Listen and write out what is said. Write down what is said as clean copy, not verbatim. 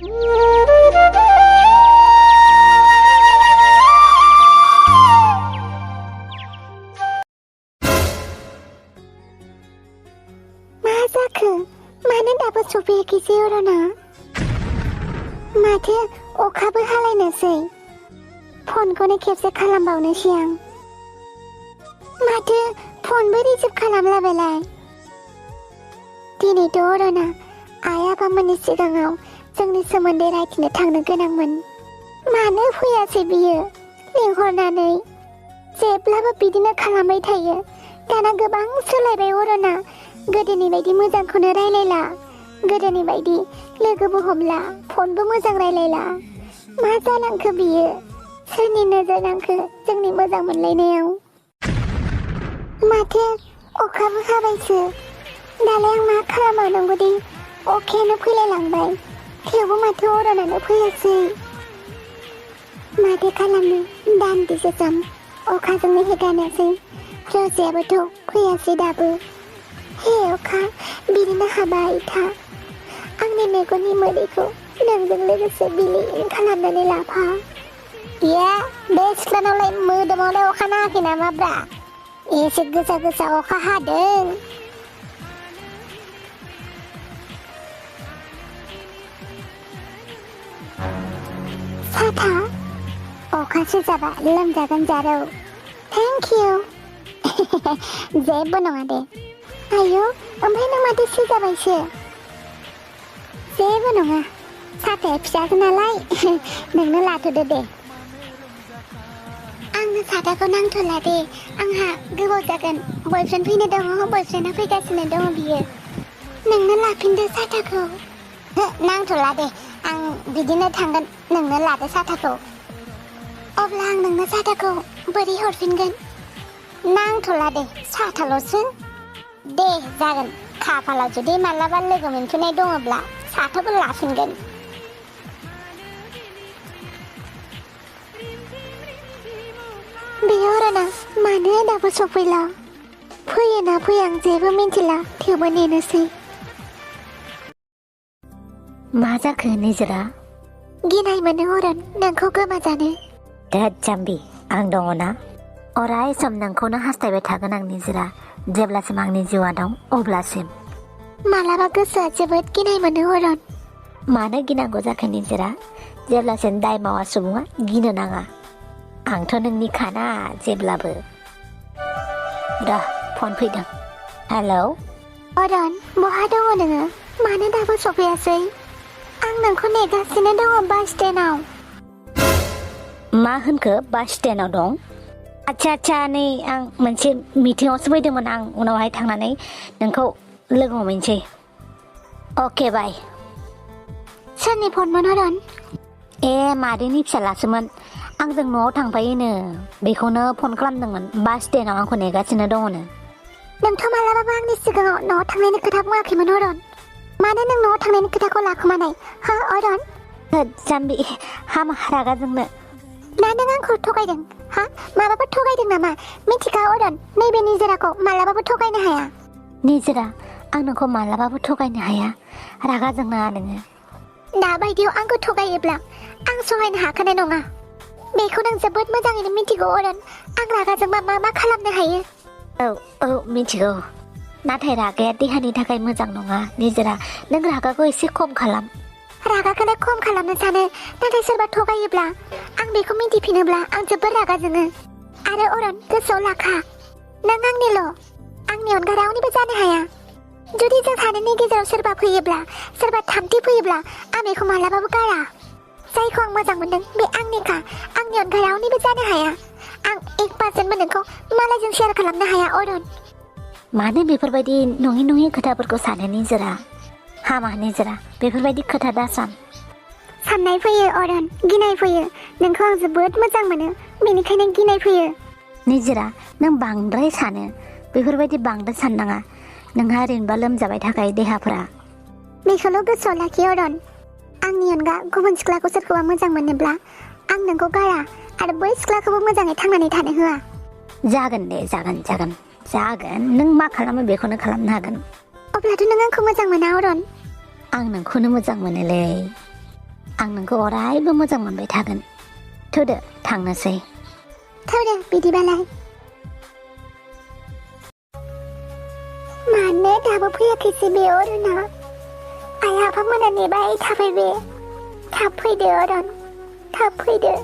मा जाखो? मानो दाबो सफैयाखैसै अरना? माथो अखाबो हालायनोसै। फनखौनो खेबसे खालामबावनोसै आं। माथो फनबो रिसिभ खालामलाबायलाय। दिनैथ' अरना आइ आफामोननि सिगाङाव जोंनि सोमोन्दै रायथिनो थांनो गोनांमोन। मानो फैयासै बियो लिंहरनानै? जेब्लाबो बिदिनो खालामबाय थायो। दाना गोबां सोलायबाय अरना। गोदोनि बायदि मोजांखौनो रायलायला। गोदोनि बायदि लोगोबो हमला, फनबो मोजां रायलायला। मा जानांखो बियो? सोरनि नोजोर नांखो जोंनि मोजां मोनलायनायाव? माथो अखाबो हाबायसो। दालाय आं मा खालामबावनांगौ दे? अखायानो फैलायलांबाय। थेवबो माथो अरनानो फैयासै। माथो खालामनो दान्दिसे सम अखाजोंनो हेगारनोसै। रजेयाबोथ' फैयासै दाबो। हे अखा, बिदिनो हाबाय था। आंनि मेगननि मोदैखौ नोंजों लोगोसे बिलिं खालामनानै लाफा। या, बे सिख्लानावलाय मोदोमावलाय अखा नाङाखै नामाब्रा? एसे गोसा गोसा अखा हादों। साथा? अखासो जाबा लोमजागोन जारौ। Thank you. जेबो नङा दे। आयौ, ओमफ्राय नों माथो सिजाबायसो? जेबो नङा, साथाया फिसासो नालाय नोंनो लाथ'दो दे। आंनो साथाखौ नांथ'ला दे। आंहा गोबाव जागोन। बयफ्रेन्ड फैनो दङ, बयफ्रेन्डआ फैगासिनो दङ बियो। नोंनो लाफिनदो साथाखौ। नांथ'ला दे, आं बिदिनो थांगोन। नोंनो लादो साथाखौ। अब्ला आं नोंनो साथाखौ बोरै हरफिनगोन? नांथ'ला दे, साथाल'सो। दे जागोन, खाफालाव जुदि मालाबा लोगो मोनफिननाय दङब्ला साथाबो लाफिनगोन। बे अरना मानो दाबो सफैला? फैयो ना फैया आं जेबो मिन्थिला, थेवबो नेनोसै। मा जाखो निजोरा? गिनाय मोनो अरन, नोंखौ गोमाजानो। देद जाम्बि, आं दङ ना। अराय सम नोंखौनो हास्थायबाय थागोन आं निजोरा। जेब्लासिम आंनि जिउआ दं अब्लासिम। मालाबा गोसोआ जोबोद गिनाय मोनो अरन। मानो गिनांगौ जाखो निजोरा? जेब्लासिम दाय मावा सुबुङा गिनो नाङा। आंथ' नोंनि खाना जेब्लाबो। र' फन फैदों। हेलौ अरन, बहा दङ नोङो? मानो दाबो सफैयासै? आं नोंखौ नेगासिनो दङ बास स्टेन्डआव। मा होनखो बास स्टेन्डआव दं? आच्छा नै आं मोनसे मिटिंआवसो फैदोंमोन। आं उनावहाय थांनानै नोंखौ लोगो हमहैनोसै। अके बाय। सोरनि फनमोन अरन? ए मादैनि फिसालासोमोन। आंजों न'आव थांफायोनो, बेखौनो फन खालामदोंमोन। बास स्टेन्डआव आंखौ नेगासिनो दङनो। नोंथ' मालाबाबो आंनि सिगाङाव न'आव थांनायनि खोथा बुङाखैमोन अरन। मानो नों न'आव थांनायनि खोथाखौ लाखुमानाय? हा अरन? जाम्बि, हामा रागा जोंनो। ना नों आंखौ थगायदों? हा, माबाफोर थगायदों नामा? मिथिखा अरन, नैबे निजोराखौ मालाबाबो थगायनो हाया। निजोरा, आं नोंखौ मालाबाबो थगायनो हाया। रागा जोंनाङा नोङो। दाबायदियाव आंखौ थगायोब्ला आं सहायनो हाखानाय नङा। बेखौ नों जोबोद मोजाङैनो मिथिगौ अरन। आं रागा जोंबा मा मा खालामनो हायो। औ मिथिगौ। नाथाय रागाया देहानि थाखाय मोजां नङा निजोरा। नों रागाखौ एसे खम खालाम। रागाखौनो खम खालामनो सानो, नाथाय सोरबा थगायोब्ला आं बेखौ मिन्थिफिनोब्ला आं जोबोद रागा जोङो। आरो अरन, गोसोआव लाखा, नों आंनिल'। आंनि अनगा रावनिबो जानो हाया। जुदि जों सानैनि गेजेराव सोरबा फैयोब्ला, सोरबा थामथि फैयोब्ला, आं बेखौ मालाबाबो गारा। जायखौ आं मोजां मोनदों बे आंनिखा। आंनि अनगा रावनिबो जानो हाया। आं 1% नोंखौ मालायजों शेयार खालामनो हाया अरन। मानो बेफोरबायदि नङि खोथाफोरखौ सानो निजोरा? हामा निजोरा, बेफोरबायदि खोथा दासान। साननाय फैयो अरन, गिनाय फैयो। नोंखौ आं जोबोद मोजां मोनो, बेनिखायनो गिनाय फैयो। निजोरा, नों बांद्राय सानो। बेफोरबायदि बांद्राय साननाङा। नोंहा ओरैनोबा लोमजाबाय थाखायो देहाफोरा। बेखौल' गोसोआव लाखि अरन। आंनि अनगा गुबुन सिख्लाखौ सोरखौबा मोजां मोनोब्ला आं नोंखौ गारा आरो बै सिख्लाखौबो मोजाङै थांनानै थानो होआ। जागोन दे, जागोन। नों मा खालामो बेखौनो खालामनो हागोन। अब्लाथ' नों आंखौ मोजां मोना अरन? आं नोंखौनो मोजां मोनोलै। आं नोंखौ अरायबो मोजां मोनबाय थागोन थौदो थांनोसै थौदो बिदिबालाय मानो दाबो फैयाखैसै बे अरुणा आइ आफामोना नेबाय थाबाय बे थाब फैदो अरुण थाब फैदो